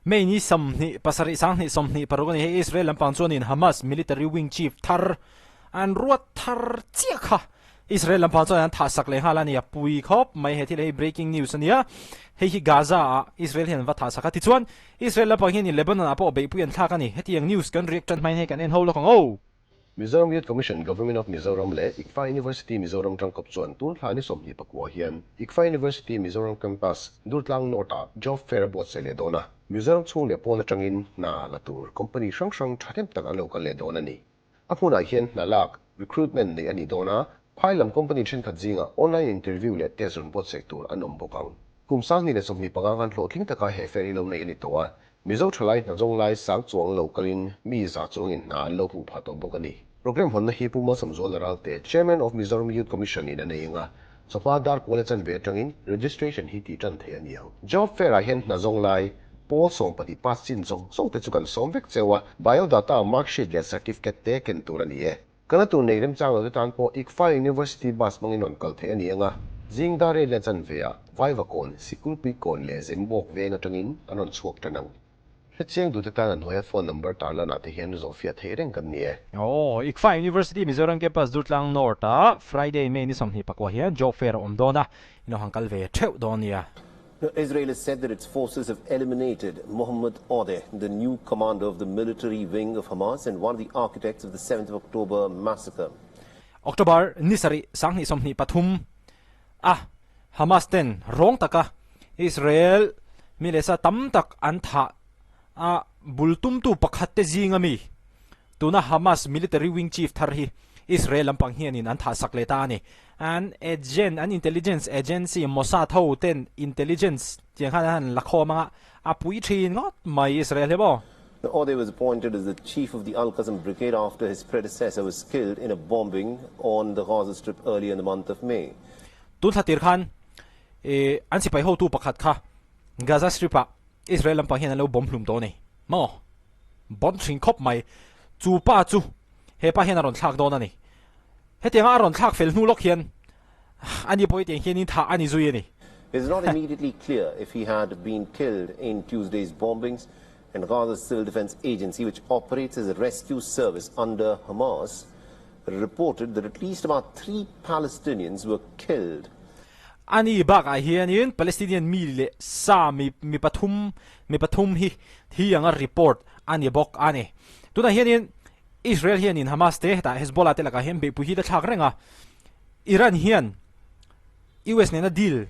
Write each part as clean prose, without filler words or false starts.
May ni 27 2026 a ni. Hei Israel lampang chuanin Hamas military wing chief thar an ruat thar chiah kha Israel lampang chuan an thah sak leh nghal a ni. A pui khawp mai he thil hi breaking news a nia. Hei hi Gaza ah Israel hian an va thah sak a. Tichuan Israel lampang hianin Lebanon ah pawh beihpui an thlak a ni. Hetiang news kan react tan hmain hei kan en ho lawk ang aw. Mizoram Youth Commission, Government of Mizoram leh ICFA University Mizoram tangkawp chuan tun thla ni 24 hian ICFA University Mizoram Campus, Durtlang North ah Job Fair a buatsaih leh dawn a. Mizoram chhung leh pawn atangin hna la tur company hrang hrang thahnem tak an lo kal leh dawn a ni. A hmunah hian hna lak, recruitment, neih a ni dawn a, phai lam company thenkhat zingah online interview leh test rawn buatsaih tur an awm bawk ang. Kum 2025 khan hlawhtling taka he fair hi lo neih a ni tawh a, Mizo thalai hna zawng lai sang chuang lo kalin mi za chuangin hna an lo hmuh phah tawh bawk a ni. Programme hawnna hi Pu Malsawmzuala Ralte, Chairman of Mizoram Youth Commission in a nei ang a, chawhma dar kual a chanve atangin registration hi tih tan theih a ni ang. Job Fair ah hian hna zawng lai pawl 12 pass chin zawng zawng te chu kan sawm vek cheu a, biodata, marksheet leh certificate te ken tur a ni e. Kana tur nei remchang lo te tan pawh ICFA University bus hmangin rawn kal theih a ni ang a, zing dar riat leh chanve ah Vaivakawn, Sikulpuikawn leh Zembawk veng atangin an rawn chhuak tan ang. Hrechiang duhte tan a hnuaia phone number tarlan ah te hian zawhfiah theih reng kan ni e. Aw, ICFA University Mizoram Campus Durtlang North ah Friday May ni 24 hian Job Fair a awm dawn a, in lo han kal ve theuh dawn nia. Israel has said that its forces have eliminated Mohammed Odeh, the new commander of the military wing of Hamas and one of the architects of the 7th of October massacre. October ni 7, 2023 a Hamas ten rawng taka Israel mi leh sa tam tak an thah a bul tumtu pakhat te zinga mi Tuna Hamas military wing chief thar hi Israel lampang hianin an thahsak leh ta a ni. An agent, an intelligence agency Mossad ho ten intelligence tiang khan an han la khawm anga a pui thin ngawt mai Israel hi maw. Odeh was appointed as the chief of the Al-Qassam Brigade after his predecessor was killed in a bombing on the Gaza Strip earlier in the month of May. Tun thla tir khan an sipai hotu pakhat kha Gaza Strip ah Israel lampang hian an lo bomb hlum tawh a ni maw. Bon hring khawp mai. Chu pa chu he pa hian a rawn thlak dawn a ni. Hetianga a rawn thlak fel hnu lawk hian ani pawh hetiang hianin thah a ni zui a ni. It is not immediately clear if he had been killed in Tuesday's bombings and Gaza's civil defense agency, which operates as a rescue service under Hamas, reported that at least about three Palestinians were killed. Ani bakah hianin Palestinian mi leh sa mi mi pathum mi pathum hi thi anga report a ni bawk a ni. Tunah hianin Israel hianin Hamas te hetah Hezbollah te lakah hian beihpui hi la thlak reng a. Iran hian US nena deal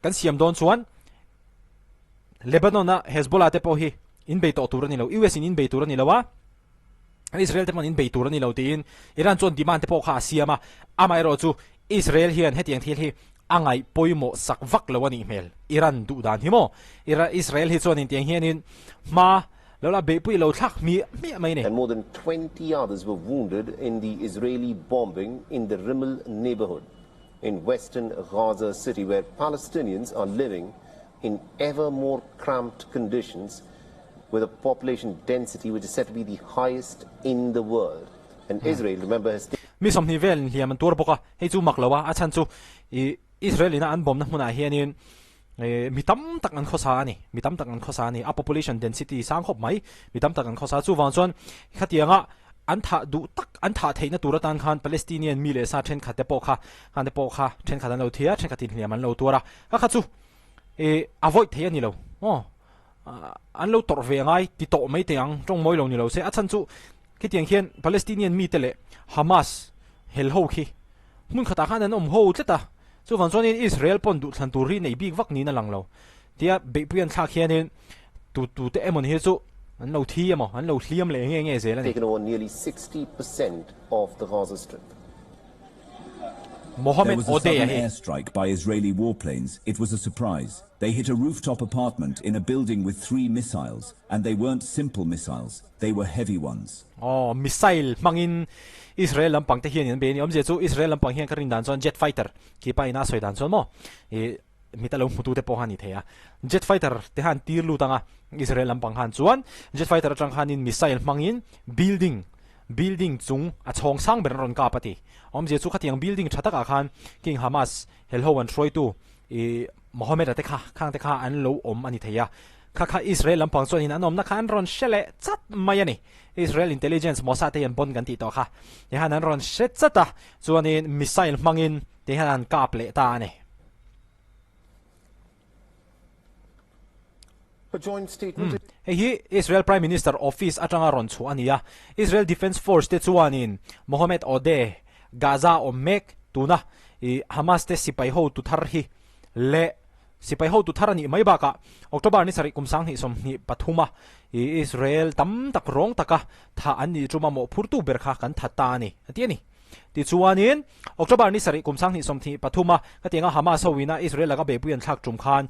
kan siam dawn chuan Lebanon-a Hezbollah te pawh hi inbei tawh tur a ni lo, US in inbei tur a ni lo a. Israel te pawh an inbei tur a ni lo tiin Iran chuan demand te pawh kha a siam a, amaherawhchu Israel hian hetiang thil hi a ngaih pawimawh sak vak lo a nih hmel. Iran duh dan hi maw? Israel hi chuan intiang hianin hma lo la beihpui lo thlak hmiah hmiah mai a ni. And more than 20 others were wounded in the Israeli bombing in the Rimmel neighborhood in western Gaza City, where Palestinians are living in ever more cramped conditions with a population density which is said to be the highest in the world. And Israel, remember, has Mi 20 vel inhliam an tuar bawk a, hei chu mak lo a, a chhan chu ih Israel ina an bawmna hmunah hianin ih mi tam tak an khawsa a ni, mi tam tak an khawsa a ni, a population density sang khawp mai, mi tam tak an khawsa a, chuvang chuan khatianga an thah duh tak an thah theihna tur atan khan Palestinian mi leh sa thenkhat te pawh kha khan te pawh kha thenkhat an lo thi a, thenkhat inhliam an lo tuar a, kha kha chu ih avoid theih a ni lo aw. An lo tawrh ve angai ti tawh mai teh ang, tawng mawi lo ni lo se. A chhan chu khitiang khian Palestinian mite leh Hamas hel ho khi hmun khatah khan an awm ho tlat a, chuvang chuanin Israel pawn duhthlan tur hi nei bik vak niin a lang lo. Tia beihpui an thlak hianin tu tute emaw ni hi chu an lo thi emaw an lo hliam leh nge nge zel a ni. Taken over nearly 60% of the Gaza Strip. Mohammed There was a Odeh sudden hi. airstrike by Israeli warplanes. It was a surprise. They hit a rooftop apartment in a building with three missiles, and they weren't simple missiles, they were heavy ones. Aw, missile hmangin Israel lampang te hian an bei a ni. Awmzia chu Israel lampang hian ka rin dan chuan jet fighter khi pa ina a sawi dan chuan maw ih mit a lo hmutu te pawh kha a ni thei a. Jet fighter te khan tir lut ang a, Israel lampang khan chuan jet fighter atang khanin missile hmangin building building chung a chhawng sang ber an rawn kap a ti. Awmzia chu khatiang building tha takah khan King Hamas helho an hruaitu ih Mohammed-a te kha khang te kha an lo awm a ni thei a. Kha kha Israel lampang chuanin an awmna kha an rawn hre leh chat mai a ni. Israel intelligence Mossad te hi an bon kan tih tawh kha. Tihian an rawn hre chat a, chuanin missile hmangin tihian an kap leh ta a ni. Hei hi Israel Prime Minister office atanga rawn chhuah a ni a. Israel Defence Force te chuanin Mohammed Odeh, Gaza awm mek tuna Hamas te sipai hotu thar hi leh Sipai hotu thar a nih mai bakah October ni sarih kum 2023 a Israel tam tak rawng taka thah an nih tuma mawhphurtu ber kha kan that ta a ni, a ti a ni. Tichuanin, October ni sarih kum 2023 a khatianga Hamas ho ina Israel laka beihpui an thlak tum khan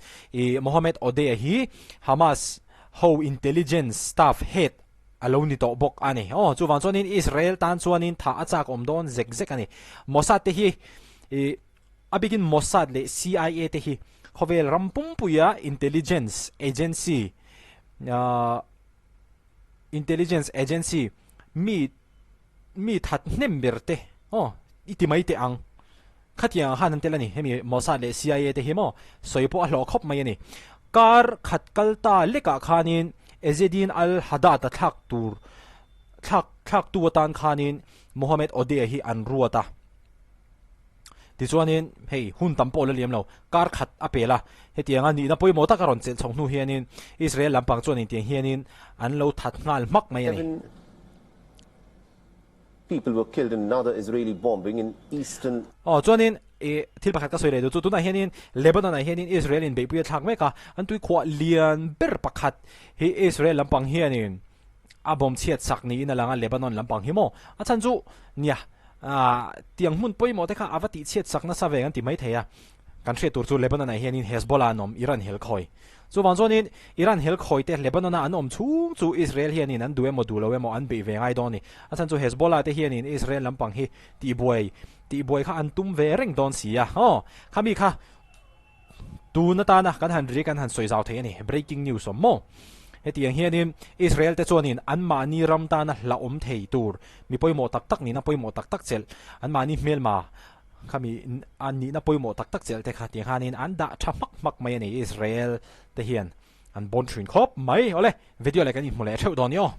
Mohammed Odeh hi Hamas ho intelligence staff head a lo ni tawh bawk a ni. Aw, chuvang chuanin Israel tan chuanin thah a chak awm dawn zek zek a ni. Mossad te hi A bikin Mossad leh CIA te hi khawvel ram pumpuia intelligence agency intelligence agency mi mi that hnem ber te aw i ti mai teh ang. Khatiang ang khan an tel a ni. Hemi Mossad leh CIA te hi maw sawi pawh a hlawh khawp mai a ni. Kar khat kal ta lekah khanin Ezzedine al-Haddad a thlak tur thlak thlaktu atan khanin Mohammed Odeh hi an ruat a. Tichuanin hei hun tam pawh la liam lo, kar khat a pel a, hetianga nihna pawimawh tak a rawn chelh chho hnu hianin Israel lampang chuan intiang hianin an lo that nghal hmak mai a ni. Seven people were killed in another Israeli bombing in eastern. Aw chuanin i thil pakhat ka sawi leh duh chu tunah hianin Lebanon ah hianin Israel in beihpui a thlak mek a, an tuikhuah lian ber pakhat hi Israel lampang hianin a bawm chhiat sak niin a lang a Lebanon lampang hi maw a chhan chu nia Aah, tiang hmun pawimawh te kha a va tihchhiat sak nasa ve kan ti maithei a. Kan hriat tur chu Lebanon ah hianin Hezbollah an awm, Iran hel khawi. Chuvang chuanin Iran hel khawi te Lebanon a an awm chhung chu Israel hianin an duh emaw duh lo emaw an beih ve ngai dawn a ni. A chhan chu Hezbollah te hianin Israel lampang hi tihbuai tihbuai kha an tum ve reng dawn si a. Aw, khami kha Tun atana kan han ri kan han sawi zau thei a ni, breaking news awm maw? Hetiang hianin Israel te chuanin anmahni ram tana hlauhawm thei tur mi pawimawh tak tak nihna pawimawh tak tak chelh, anmahni hmelma khami an nihna pawimawh tak tak chelh te kha tiang khanin an dah tha hmak hmak mai a ni, Israel te hian an bawn thin khawp mai. Awle, video leh kan inhmu leh theuh dawn ni aw.